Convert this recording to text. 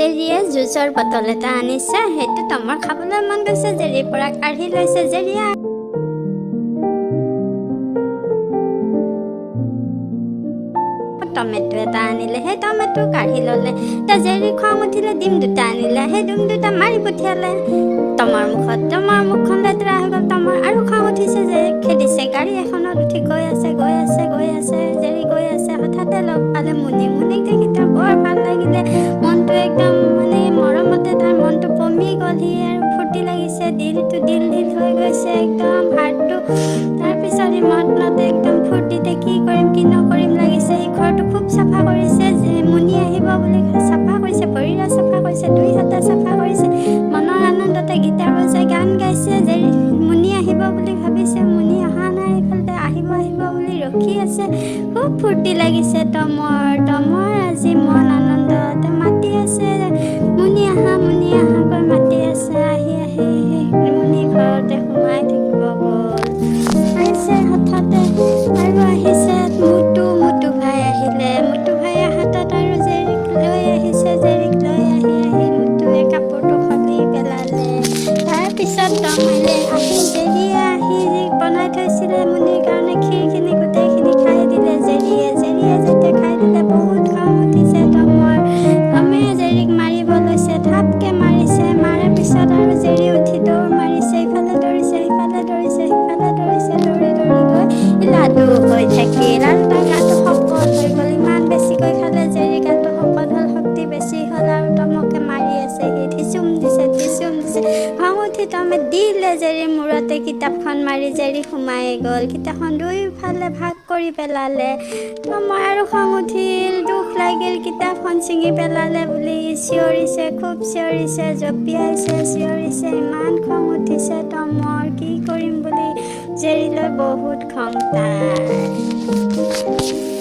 জেৰিয়ে জুচৰ bottle এটা আনিছে। সেইটো টমৰ খাবলৈ মন গৈছে। জেৰিৰ পৰা কাঢ়ি লৈছে। জেৰিয়ে টমেটো এটা আনিলে, সেই টমেটো কাঢ়ি ল'লে। এতিয়া জেৰি খং উঠিলে, ডিম দুটা আনিলে, সেই ডিম দুটা মাৰি পঠিয়ালে টমৰ মুখত। টমৰ মুখখন লেতেৰা হৈ গ'ল। টমৰ আৰু খং উঠিছে যে খেদিছে। গাড়ী এখনত উঠি গৈ আছে, গৈ আছে, গৈ আছে, জেৰি গৈ আছে। হঠাতে লগ পালে মুনিক। মুনিক দেখি তাৰ বৰ ভাল লাগিলে। মনটো একদম মানে মৰমতে তাৰ মনটো পমি গ'ল। সি আৰু ফূৰ্তি লাগিছে, দিলটো দিল দিল হৈ গৈছে একদম হাৰ্টটো। তাৰপিছত সি মনতে একদম ফূৰ্তিতে কি কৰিম কি নকৰিম লাগিছে। সি ঘৰটো খুব চাফা কৰিছে, যে মুনি আহিব বুলি চাফা কৰিছে, ভৰিৰে চাফা কৰিছে, দুই হাতে চাফা কৰিছে। মনৰ আনন্দতে গীটাৰ বজাই গান গাইছে। যে মুনি আহিব বুলি ভাবিছে, মুনি অহা নাই। এইফালে আহিব আহিব বুলি ৰখি আছে। খুব ফূৰ্তি লাগিছে টমৰ। টমৰ আজি মন আনন্দতে মাতি আছে, মুনি আহা, মুনি আহাকৈ মাতি আছে। আহি আহি মুনি ঘৰতে সোমাই থাকিব গ'ল। আহিছে হঠাতে আৰু আহিছে মুটু। মুটু ভাই আহিলে। মুটু ভাইৰ হাতত আৰু জেৰিক লৈ আহিছে। জেৰিক লৈ আহি আহি মুটুৱে কাপোৰটো খুলি পেলালে। তাৰপিছত টম আহিলে। আহি জেৰিয়ে আহি বনাই থৈছিলে মুনিৰ কাৰণে ক্ষীৰখিনি, গোটেইখিনি খাই দিলে জেৰিয়ে। জেৰিয়ে যেতিয়া খাই দিলে, বহুত খং উঠিছে টমৰ। টমে জেৰিক মাৰিব লৈছে, থাপকে মাৰিছে। মাৰাৰ পিছত আৰু জেৰি উঠি দৌৰ মাৰিছে। ইফালে দৌৰিছে, সিফালে দৌৰিছে, সিফালে দৌৰিছে, দৌৰি দৌৰি গৈ লাডু হৈ থাকিল। আৰু তাৰ গাটো শকত হৈ গ'ল। ইমান বেছিকৈ খালে জেৰি, গাটো শকত হ'ল, শক্তি বেছি হ'ল। আৰু টমকে মাৰি আছে সি, ধিচুম দিছে, ধিচুম দিছে। খং উঠি টমে দিলে জেৰিৰ মূৰতে কিতাপখন মাৰি। জেৰি সোমাই গ'ল। কিতাপখন দুইফালে ভাগ কৰি পেলালে। টমৰ আৰু খং উঠিল, দুখ লাগিল। কিতাপখন ছিঙি পেলালে বুলি চিঞৰিছে, খুব চিঞৰিছে, জঁপিয়াইছে, চিঞৰিছে। ইমান খং উঠিছে টমৰ, কি কৰিম বুলি জেৰিলৈ বহুত খং তাৰ।